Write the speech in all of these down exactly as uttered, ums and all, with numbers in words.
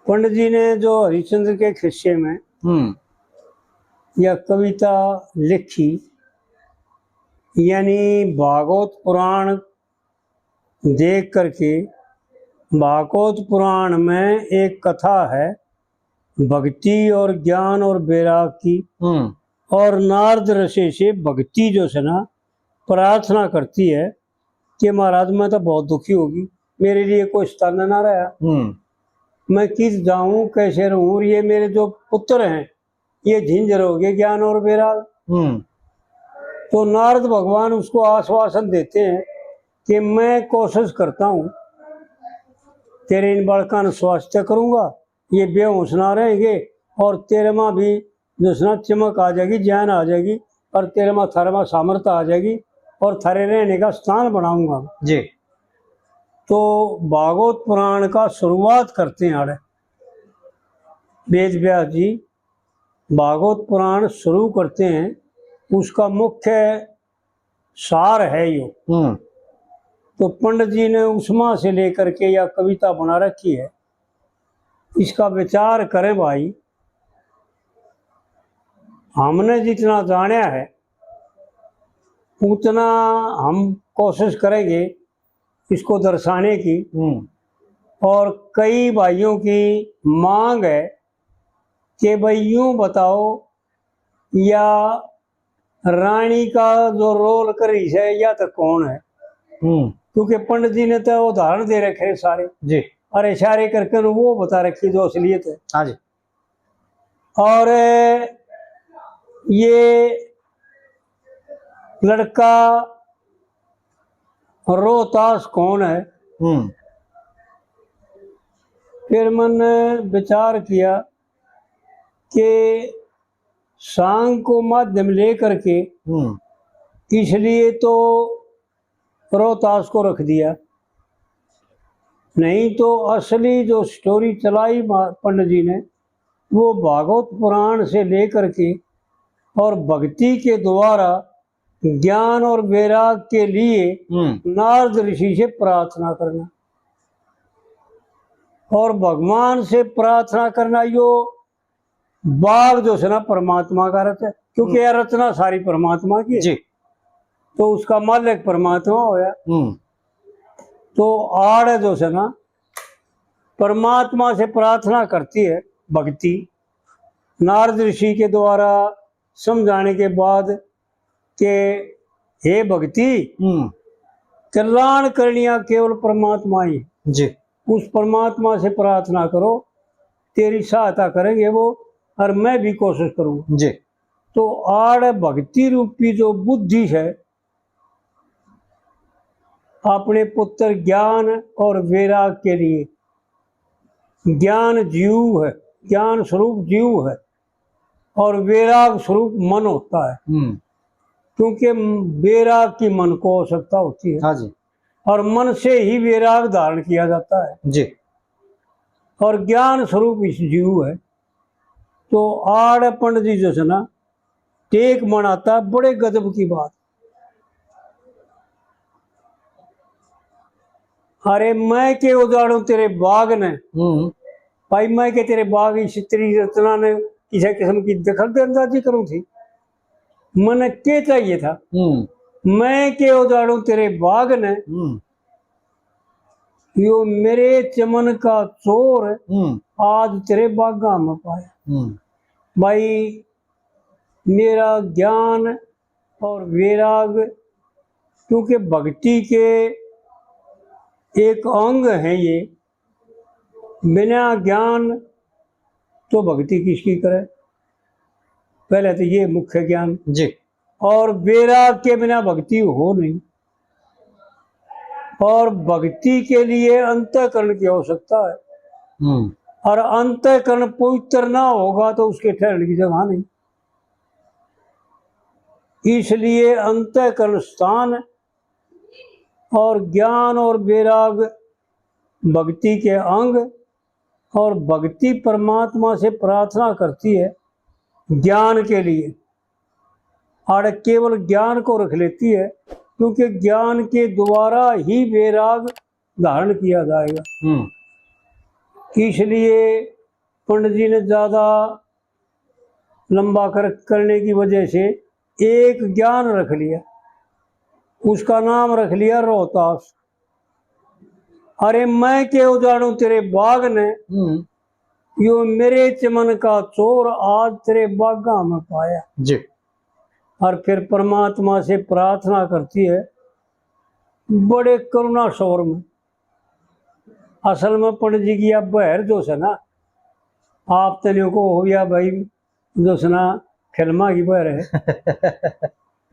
पंडित जी ने जो हरिश्चंद्र के खिस्से में हम्म। यह कविता लिखी, यानी भागवत पुराण देख करके, भागवत पुराण में एक कथा है भक्ति और ज्ञान और वैराग की, हम्म। और नारद ऋषि से भक्ति जो है ना, प्रार्थना करती है कि महाराज, मैं तो बहुत दुखी होगी, मेरे लिए कोई स्थान ना रहा। हम्म। मैं किस जाऊं, कैसे रहूं, और ये मेरे जो पुत्र हैं, ये झिंझर हो गए ज्ञान और वैराग। हम्म। तो नारद भगवान उसको आश्वासन देते हैं कि मैं कोशिश करता हूँ, तेरे इन बालकां ने स्वास्थ्य करूंगा, ये बेहोश ना रहेंगे और तेरे में भी जो है ना चमक आ जाएगी, ज्ञान आ जाएगी और तेरे में, थारे में सामर्थ्य आ जाएगी और थारे रहने का स्थान बनाऊंगा। जी। तो भागवत पुराण का शुरुआत करते हैं आड़े वेद व्यास जी, भागवत पुराण शुरू करते हैं, उसका मुख्य सार है यो। हम्म। तो पंडित जी ने उसमा से लेकर के यह कविता बना रखी है, इसका विचार करें भाई। हमने जितना जाना है उतना हम कोशिश करेंगे इसको दर्शाने की। हम्म। और कई भाइयों की मांग है कि भाई यूं बताओ, या रानी का जो रोल करी है, या तो कौन है? हम्म। क्योंकि पंडित जी ने तो उदाहरण दे रखे हैं सारे। जी। और इशारे करके वो बता रखी जो असलियत है। हाँ जी। और ये लड़का रोहतास कौन है? हम्म। फिर मैंने विचार किया कि सांग को माध्यम लेकर के हम्म। इसलिए तो रोहतास को रख दिया, नहीं तो असली जो स्टोरी चलाई मा-, पंडित जी ने, वो भागवत पुराण से लेकर के और भक्ति के द्वारा ज्ञान और वैराग के लिए हम्म। नारद ऋषि से प्रार्थना करना और भगवान से प्रार्थना करना, यो बाग जो है ना परमात्मा का रच है, क्योंकि हम्म। यह रचना सारी परमात्मा की है। जी। तो उसका मालिक परमात्मा होया। हम्म। तो आड़ जो है ना परमात्मा से प्रार्थना करती है भक्ति, नारद ऋषि के द्वारा समझाने के बाद के हे भक्ति, हम्म। कल्याण करणिया केवल परमात्मा ही। जी। उस परमात्मा से प्रार्थना करो, तेरी सहायता करेंगे वो, और मैं भी कोशिश करूंगा। जी। तो आड़ भक्ति रूपी जो बुद्धि है, अपने पुत्र ज्ञान और वैराग के लिए, ज्ञान जीव है, ज्ञान स्वरूप जीव है और वैराग स्वरूप मन होता है। हम्म। क्योंकि वैराग की मन को आवश्यकता होती है। हाँ जी। और मन से ही वैराग धारण किया जाता है। जी। और ज्ञान स्वरूप इस जीव है। तो आड़ पंडित जी जो है ना, टेक मनाता, बड़े गजब की बात। अरे, मैं के उजाड़ू तेरे बाग ने। हम्म। भाई, मैं के तेरे बाग इस तेरी रचना ने किसी किस्म की दखल अंदाजी करूं थी? मने के चाहिए था? हम्म। मैं के उजाड़ू तेरे बाग ने। हम्म। यो मेरे चमन का चोर, हम्म। आज तेरे बागा में पाया। हम्म। भाई, मेरा ज्ञान और वैराग, क्योंकि भक्ति के एक अंग हैं ये, बिना ज्ञान तो भक्ति किसकी करे? पहले तो ये मुख्य ज्ञान। जी। और वैराग के बिना भक्ति हो नहीं। और भक्ति के लिए अंतःकरण की आवश्यकता है। हम्म। और अंतःकरण पवित्र ना होगा तो उसके ठहरने की जगह नहीं। इसलिए अंतःकरण स्थान और ज्ञान और वैराग भक्ति के अंग, और भक्ति परमात्मा से प्रार्थना करती है ज्ञान के लिए, और केवल ज्ञान को रख लेती है, क्योंकि ज्ञान के द्वारा ही वैराग धारण किया जाएगा। हम्म। इसलिए पंडित जी ने ज्यादा लंबा कर, करने की वजह से एक ज्ञान रख लिया, उसका नाम रख लिया रोहतास। अरे मैं क्यों जानू तेरे बाग ने, हम्म। यो मेरे चमन का चोर आज तेरे बागा में पाया। जी। और फिर परमात्मा से प्रार्थना करती है बड़े करुणा स्वर में। असल में पंडित जी की या बहर जो है ना, आप तनियों को हो या भाई जो है ना, फिल्मा की बहर है।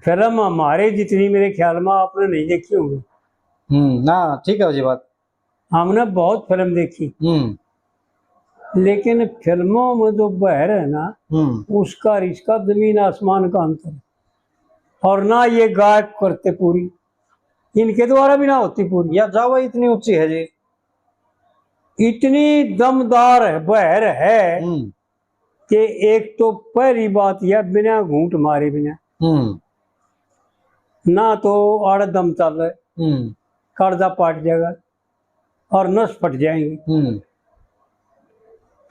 फिल्म हमारे जितनी मेरे ख्याल में आपने नहीं देखी होगी। हम्म, ना, ठीक है जी बात। हमने बहुत फिल्म देखी, हम्म। लेकिन फिल्मों में जो बहर है ना, हम्म। उसका और इसका जमीन आसमान का अंतर है। और ना ये गायक करते पूरी, इनके द्वारा भी ना होती पूरी। या जावा इतनी ऊंची है जी। इतनी दमदार है, बहर है हम्म। कि एक तो पहली बात यह बिना घूंट मारे बिना हम्म। ना तो आड़े दम चल रहे, हम्म। कालजा पाट जाएगा और नस फट जाएंगे। हम्म।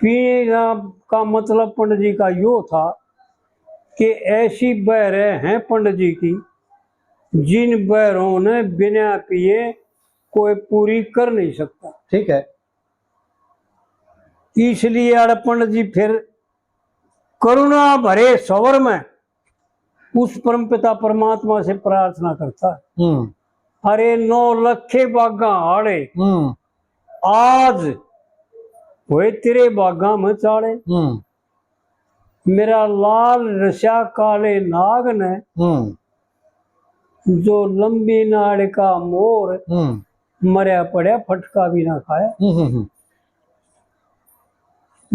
पीना का मतलब पंडित जी का यो था कि ऐसी बहरें हैं पंडित जी की, जिन बहरों ने बिना पिए कोई पूरी कर नहीं सकता। ठीक है। इसलिए आड़े पंडित जी फिर करुणा भरे स्वर में उस परमपिता परमात्मा से प्रार्थना करता है, हम्म। अरे नौ लखे बागा आड़े, हम्म। आज होए तेरे बागा में चाले। हम्म। मेरा लाल रस्या काले नाग ने, हम्म। जो लंबी नाड़ का मोर, हम्म। मरया पड़या फटका भी ना खाया। हम्म, हम्म, हम्म।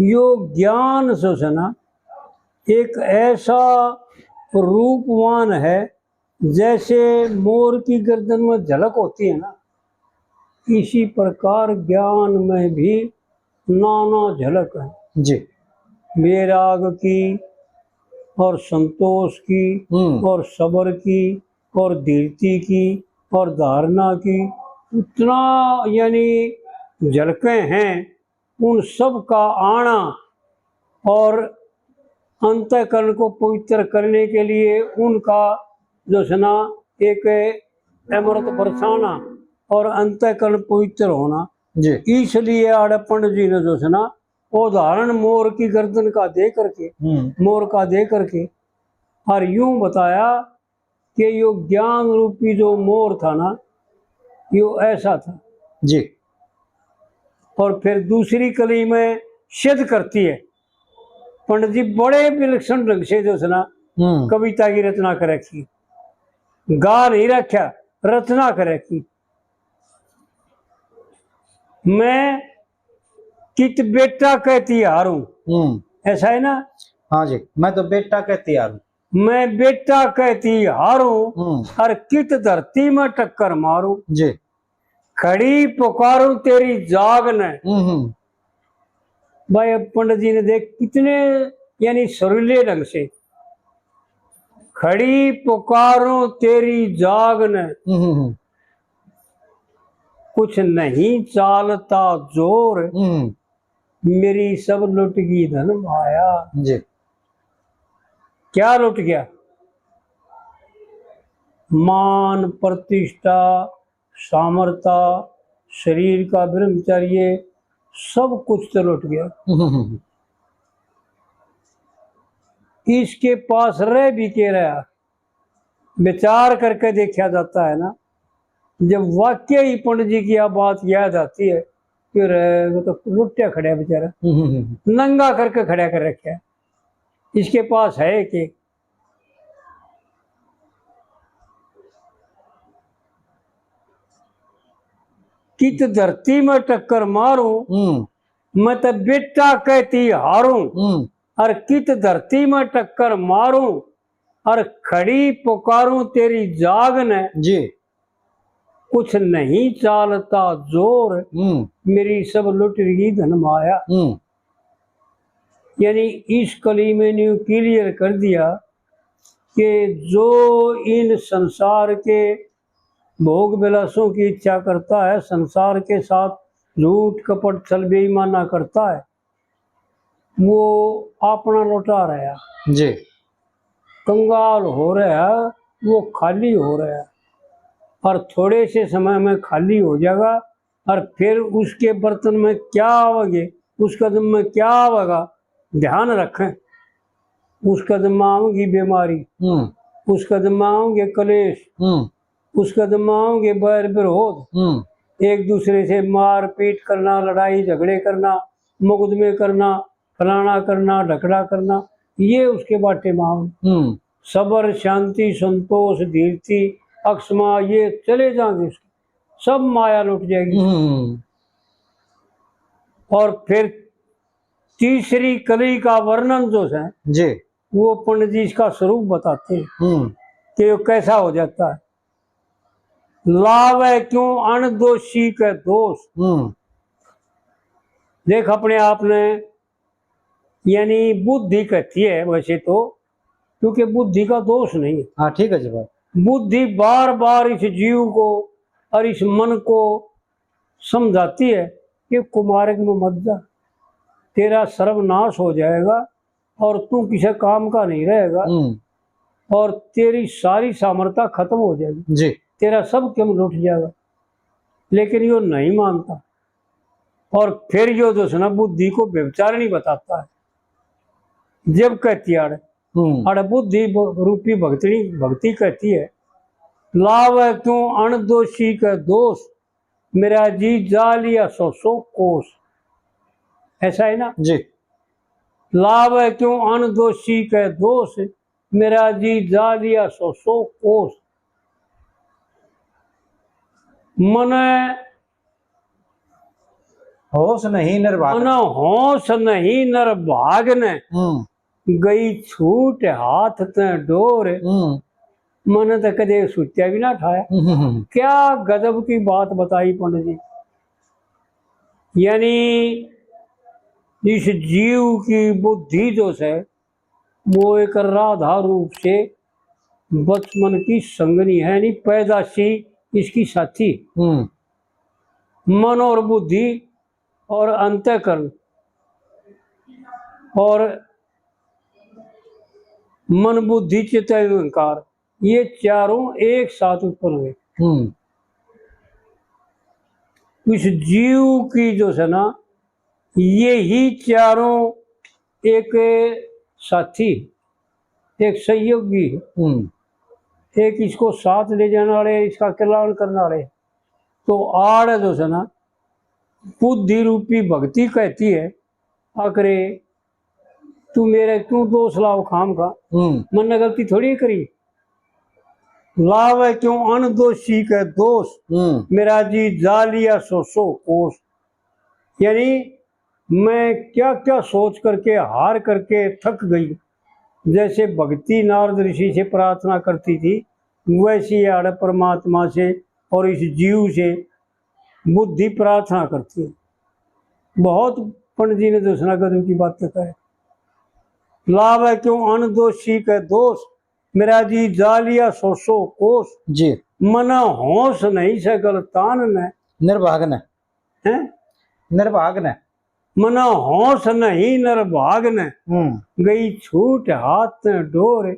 यो ज्ञान जो है ना, एक ऐसा रूपवान है, जैसे मोर की गर्दन में झलक होती है ना, इसी प्रकार ज्ञान में भी नाना झलक है। जी। वैराग की और संतोष की हम्म। और सब्र की और धीरती की और धारणा की, उतना यानी झलकें हैं, उन सब का आना और अंतःकरण को पवित्र करने के लिए उनका जो है ना एक अमृत बरसाना और अंतःकरण पवित्र होना। जी। इसलिए आड़े पंडित जी ने जो है ना उदाहरण मोर की गर्दन का दे करके, हम्म। मोर का दे करके और यूं बताया कि यो ज्ञान रूपी जो मोर था ना, यो ऐसा था। जी। और फिर दूसरी कली में सिद्ध करती है। पंडित जी बड़े विलक्षण ढंग से जो है ना, हम्म। कविता की रचना कर रखी, गा नहीं रखा, रचना कर रखी। मैं कित बेटा कहती हारूं। हम्म। ऐसा है ना? हाँ जी, मैं तो बेटा कहती हारूं। मैं बेटा कहती हारूं, हम्म। और कित धरती में टक्कर मारूं। जी। खड़ी पुकारूं तेरी जाग ने। हम्म, हम्म। भाई, अब पंडित जी ने देख कितने यानी सुरीले ढंग से, खड़ी पुकारूं तेरी जाग ने, हम्म, हम्म, हम्म। कुछ नहीं चालता जोर, हम्म। मेरी सब लुट गई धन माया। जी। क्या लुट गया? मान, प्रतिष्ठा, सामर्थ्य, शरीर का ब्रह्मचर्य, सब कुछ तो लुट गया। हम्म, हम्म, हम्म। इसके पास रह भी के रहा? विचार करके देखा जाता है ना, जब वाकई पंडित जी की यह बात याद आती है, फिर वो तो लुट्या खड़ा बेचारा, हम्म, हम्म, हम्म। नंगा करके खड़ा कर रखा है। इसके पास है कि कित धरती में टक्कर मारूं, हम्म। मैं तो बेटा कहती हारूं, हम्म। और कित धरती में टक्कर मारूं, और खड़ी पुकारूं तेरी जाग ने। जी। कुछ नहीं चालता जोर, हम्म। मेरी सब लुट गई धन माया। हम्म। यानी इस कली में न्यू clear कर दिया कि जो इन संसार के भोग विलासों की इच्छा करता है, संसार के साथ झूठ, कपट, छल, बेईमाना करता है, वो अपना लौटा रहा है। जी। कंगाल हो रहा है, वो खाली हो रहा है, और थोड़े से समय में खाली हो जाएगा, और फिर उसके बर्तन में क्या आवेंगे, उस कदम में क्या आवेगा, ध्यान रखें। उस कदम में आवेंगी बीमारी, हम्म। उस कदम में आवेंगे कलेश, हम्म। उस कदम में आवेंगे बैर विरोध, हम्म। एक दूसरे से मारपीट करना, लड़ाई झगड़े करना, मुकदमे करना, फलाना करना, ढकड़ा करना, ये उसके बाटे में आवे। हम्म। सबर, शांति, संतोष, धीरती, अक्षमा, ये चले जाएंगे उसके, सब माया लुट जाएगी। हम्म। और फिर तीसरी कली का वर्णन जो है, जी। वो पंडित जी इसका स्वरूप बताते हैं हम्म। कि वो कैसा हो जाता है। लावे क्यों अणदोषी के दोष। हम्म। देख, अपने आप ने, यानी बुद्धि कहती है वैसे तो, क्योंकि बुद्धि का दोष नहीं है। हाँ, ठीक है जी बात। बुद्धि बार बार इस जीव को और इस मन को समझाती है कि कुमार्ग में मत जा, तेरा सर्वनाश हो जाएगा और तू किसी काम का नहीं रहेगा हम्म। और तेरी सारी सामर्थ्य खत्म हो जाएगी, जी। तेरा सब काम लुट जाएगा। लेकिन यो नहीं मानता। और फिर यो जो है ना, बुद्धि को व्यभिचारिणी बताता है। जब कहती है अड़, हम्म। अड़ बुद्धि ब-, रूपी भक्तिनी, भक्ति कहती है, लावे क्यों अणदोषी के दोष, मेरा जी जा लिया सौ सौ कोस। ऐसा है ना? जी। लावे क्यों अणदोषी के दोष, मेरा जी जा लिया सौ सौ कोस। मने होश नहीं निर्भाग। मने होश नहीं निर्भाग ने, हम्म। गई छूट हाथ ते डोर। हम्म। मने तो कदे सुत्या भी ना ठाया। हम्म, हम्म, हम्म। क्या गजब की बात बताई पंडित जी। यानी इस जीव की बुद्धि जो है, वो एक राधा रूप से बचपन की संगनी है, यानी पैदाशी इसकी साथी। हम्म। मन और बुद्धि और अंतःकरण और मन, बुद्धि, चित्त, अहंकार, ये चारों एक साथ उत्पन्न हुए। हम्म। इस जीव की जो है ना, यही चारों एक साथी, एक सहयोगी, हम्म। एक इसको साथ ले जाने वाले, इसका कल्याण करने वाले। तो आड़ जो है ना, बुद्धि रूपी भक्ति कहती है, आखिरे तू मेरे क्यों दोष लाओ खाम का? हम्म। मन्ने गलती थोड़ी करी। लावे क्यों अनदोषी के दोष, हम्म। मेरा जी जा लिया सौ सौ कोस। यानी मैं क्या क्या सोच करके, हार करके थक गई। जैसे भक्ति नारद ऋषि से प्रार्थना करती थी, वैसी आड़ परमात्मा से और इस जीव से बुद्धि प्रार्थना करती है। बहुत पंडित जी ने दूसरा गजब की बातें कहे। लावे क्यों अनदोषी के दोष, मेरा जी जा लिया सौ सौ कोस। जी। मना होश नहीं से गलतान ने। निर्भाग ने। हैं? निर्भाग ने। मना होश नहीं निर्भाग ने, हम्म। गई छूट हाथ ते डोर।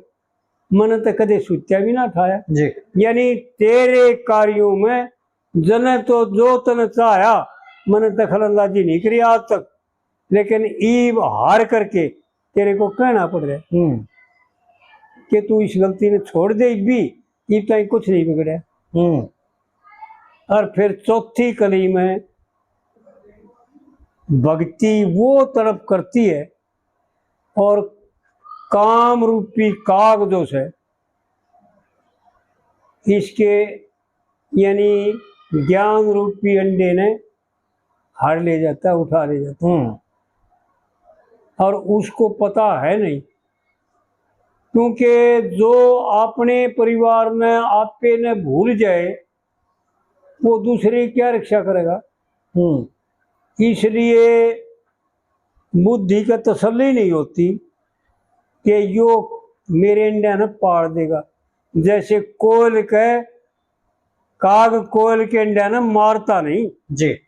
मने तो कदे सुत्या भी ना ठाया। जी। यानी तेरे कार्यों में जने तो जो तने चाह्या, मने दखल अंदाजी नहीं करी आज तक, लेकिन ईब हार करके तेरे को कहना पड़ रहा है हम्म। कि तू इस गलती ने छोड़ दे, इब भी, इब ताई कुछ नहीं बिगड़ा। हम्म। और फिर चौथी कली में भक्ति वो तड़प करती है और काम रूपी काग जो है, इसके यानी ज्ञान रूपी अंडे ने हार ले जाता है, उठा ले जाता है। हम्म। और उसको पता है नहीं, क्योंकि जो अपने परिवार में आपे ने भूल जाए, वो दूसरे की क्या रक्षा करेगा? हम्म। इसलिए बुद्धि का तसल्ली नहीं होती कि यो मेरे अंडे ने पाड़ देगा। जैसे कोयल के, काग कोयल के अंडे ने मारता नहीं। जी।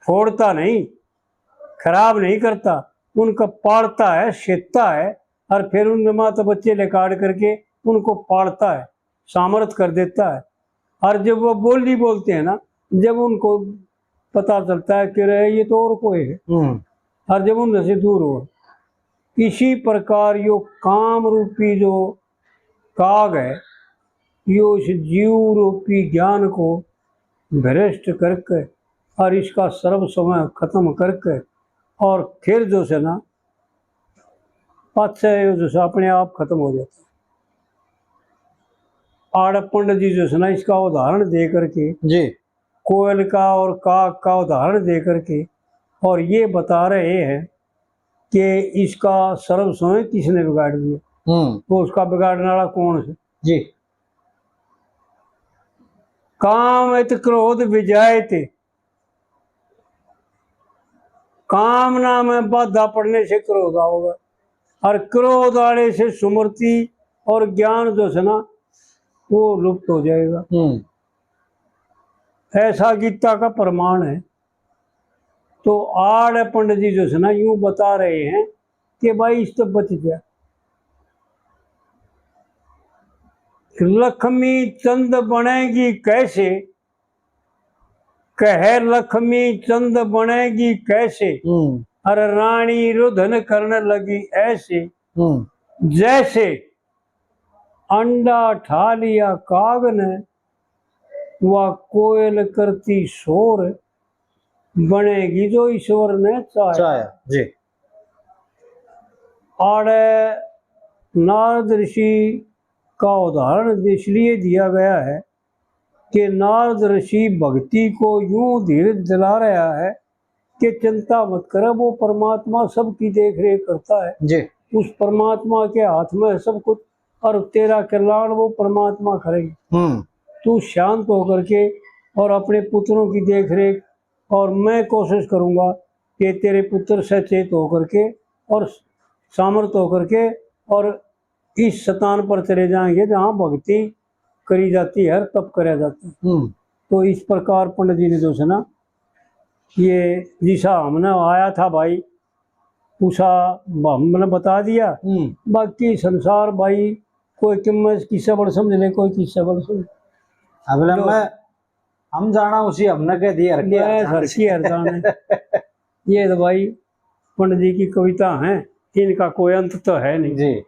फोड़ता नहीं, खराब नहीं करता, उनको पालता है, सेता है, और फिर उनके माता बच्चे लिकाड़ करके उनको पालता है, सामर्थ कर देता है। और जब वो बोली बोलते हैं ना, जब उनको पता चलता है कि रे, ये तो और कोई है, हम्म। और जब उनसे दूर हो, इसी प्रकार यो काम रूपी जो काग है, यो इस जीव रूपी ज्ञान को भ्रष्ट करके और इसका सर्व समय खत्म करके और फिर जो से ना पाछे यो जो से अपने आप खत्म हो जाता है। आड़े पंडित जी जो से ना इसका उदाहरण दे करके जी। कोयल का और काग का उदाहरण दे करके और ये बता रहे हैं कि इसका सर्व समय किसने बिगाड़ दिया, हम्म। तो उसका बिगाड़ने वाला कौन है? जी। काम इत क्रोध विजायते, कामना में बाधा पड़ने से क्रोध आओगा, और क्रोध आने से स्मृति और ज्ञान जो है ना, वो लुप्त हो जाएगा। हम्म। ऐसा गीता का प्रमाण है। तो आड़े पंडित जी जो है ना, यूं बता रहे हैं कि भाई, इससे बच जा। लक्ष्मी चंद बनेगी कैसे, कहे लक्ष्मी चंद बनेगी कैसे, हम्म। अरे रानी रुधन करने लगी ऐसे, हम्म। जैसे अंडा ठा लिया काग ने, वा कोयल करती शोर, बनेगी जो ईश्वर ने चाहा। चाहा, जी। आड़े नारद ऋषि का उदाहरण इसलिए दिया गया है कि नारद ऋषि भक्ति को यूं धीरज दिला रहा है कि चिंता मत करे, वो परमात्मा सबकी देख रेख करता है। जी। उस परमात्मा के हाथ में है सब कुछ, और तेरा कल्याण वो परमात्मा करेंगे। हम्म। तू शांत होकर के और अपने पुत्रों की देख रेख, और मैं कोशिश करूंगा कि तेरे पुत्र सचेत होकर के और सामर्थ होकर के और इस स्थान पर चले जाएंगे जहाँ भक्ति करी जाती है और तप करा जाता है। हम्म। तो इस प्रकार पंडित जी ने जो है ना, ये जिसा हमने आया था भाई, उसा हमने बता दिया। हम्म। बाकी संसार भाई, कोई किम्मे किस्से बड़ समझ ले, कोई किस्से बड़ समझ। अगले लो। में हम जाना उसी हमने कह दिया, हर के मैं हर जाने। हर की हर जाने। ये तो भाई पंडित जी की कविता है, इनका कोई अंत तो है नहीं। जी।